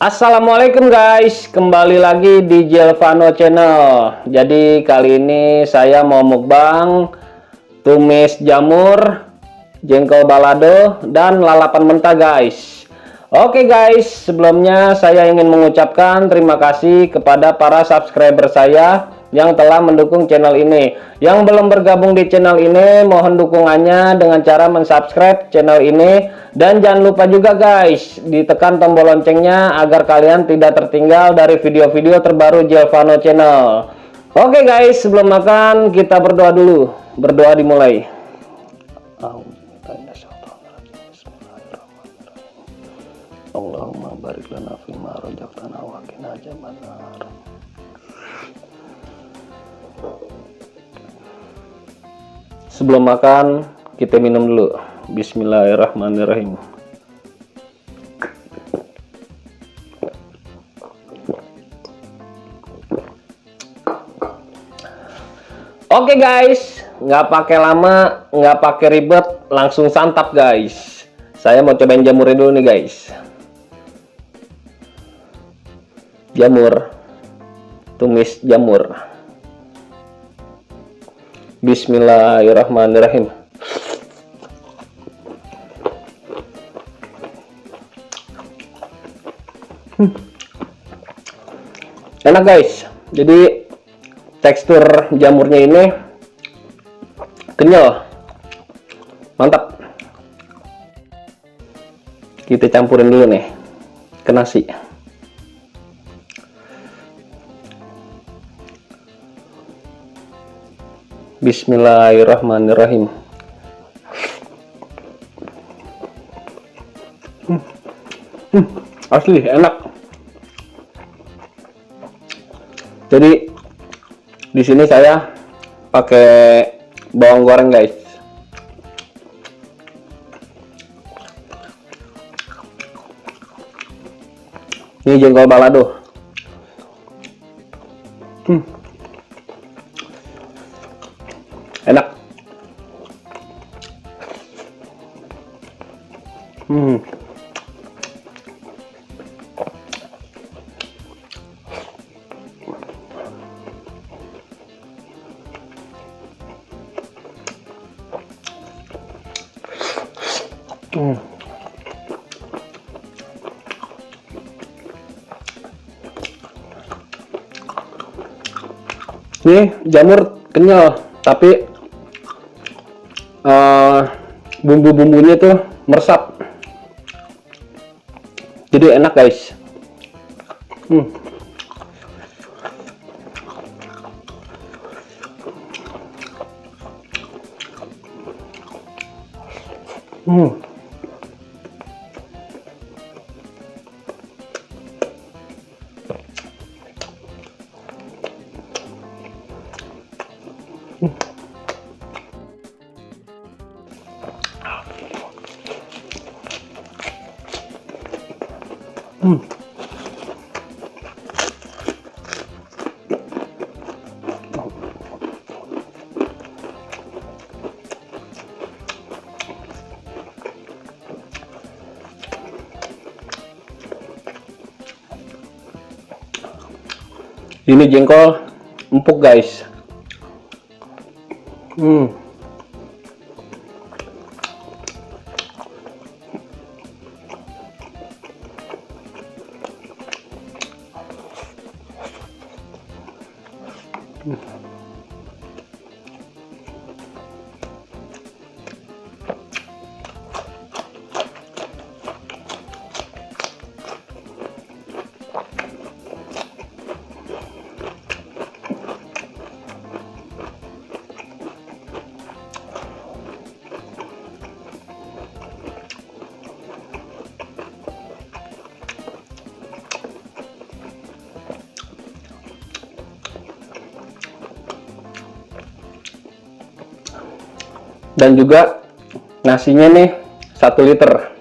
Assalamualaikum guys, kembali lagi di Jelvano Channel. Jadi kali ini saya mau mukbang tumis jamur, jengkol balado, dan lalapan mentah guys. Oke guys, sebelumnya saya ingin mengucapkan terima kasih kepada para subscriber saya yang telah mendukung channel ini. Yang belum bergabung di channel ini, mohon dukungannya dengan cara mensubscribe channel ini. Dan jangan lupa juga guys, ditekan tombol loncengnya agar kalian tidak tertinggal dari video-video terbaru Jelvano Channel. Oke guys, sebelum makan kita berdoa dulu. Berdoa dimulai. Allahumma barik lana fima razaqtana wa qina adzabannar. Sebelum makan kita minum dulu. Bismillahirrahmanirrahim. Oke guys, nggak pakai lama, nggak pakai ribet, langsung santap guys. Saya mau cobain jamurnya dulu nih guys. Jamur, tumis jamur. Bismillahirrahmanirrahim. Enak guys, jadi tekstur jamurnya ini kenyal, mantap. Kita campurin dulu nih ke nasi. Bismillahirrahmanirrahim. Asli enak. Jadi di sini saya pakai bawang goreng guys. Ini jengkol balado. Enak. Ini jamur kenyal, tapi bumbu-bumbunya tuh meresap, jadi enak guys. Ini jengkol empuk guys. Dan juga nasinya nih 1 liter.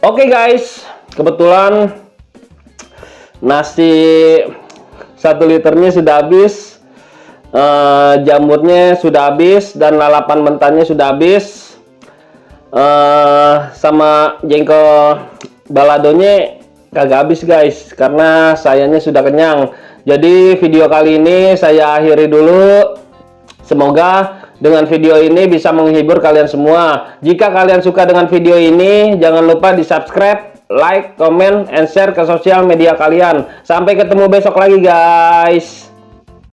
Oke guys, kebetulan nasi 1 liternya sudah habis, jamurnya sudah habis, dan lalapan mentahnya sudah habis, sama jengkol baladonya kagak habis guys, karena sayanya sudah kenyang. Jadi video kali ini saya akhiri dulu. Semoga dengan video ini bisa menghibur kalian semua. Jika kalian suka dengan video ini, jangan lupa di subscribe, like, comment, and share ke sosial media kalian. Sampai ketemu besok lagi guys.